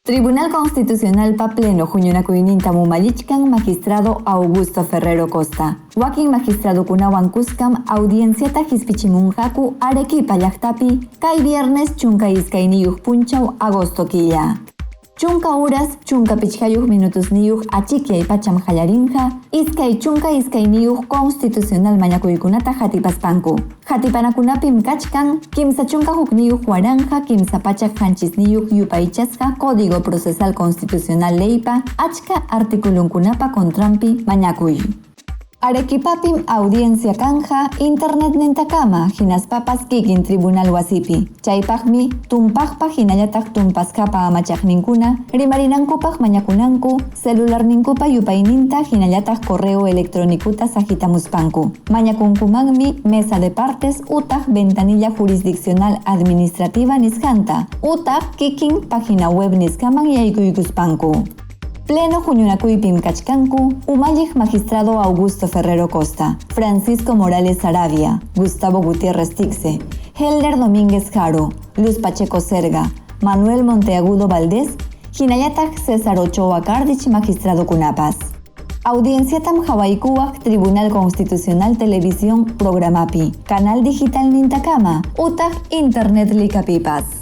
Tribunal Constitucionalpa Pleno huñunakuynintam umallichkan magistrado Augusto Ferrero Costa. Wakin magistradokunawan kuskam audienciata hispichimunqaku Arequipa llaqtapi kay viernes 12 punchaw agosto killa. Chunka uras, 15 minutosniyuq achikyay pacham qallarinqa, 22 constitucional mañakuykunata hatipaspanku. Hatipanakunapim kachkan, 31 waranqa 307 yupaychasqa Código Procesal Constitucional Leypa achka articulunkunapa contranpi mañakuy. Arequipapim audiencia kanja internet nintakama hinaspapas kikin tribunal wasipi. Chaypaqmi tumpaqpa hinallataq tumpasqapa amachaqninkuna rimarinankupaq mañakunanku celularninkupa yupayninta hinallataq correo electrónicuta saqitamuspanku. Mañakunkumanmi mesa de partes utaq ventanilla jurisdiccional administrativa nisqanta utaq kikin página web nisqaman yaykuykuspanku. Pleno huñunakuypim kachkanku, umalliq magistrado Augusto Ferrero Costa, Francisco Morales Saravia, Gustavo Gutiérrez Tixe, Helder Domínguez Jaro, Luz Pacheco Serga, Manuel Monteagudo Valdés, hinallataq César Ochoa Cardich magistrado kunapas. Audienciatam qawaykuwaq Tribunal Constitucional Televisión programapi, Canal Digital nintakama, utaq Internet likapipas.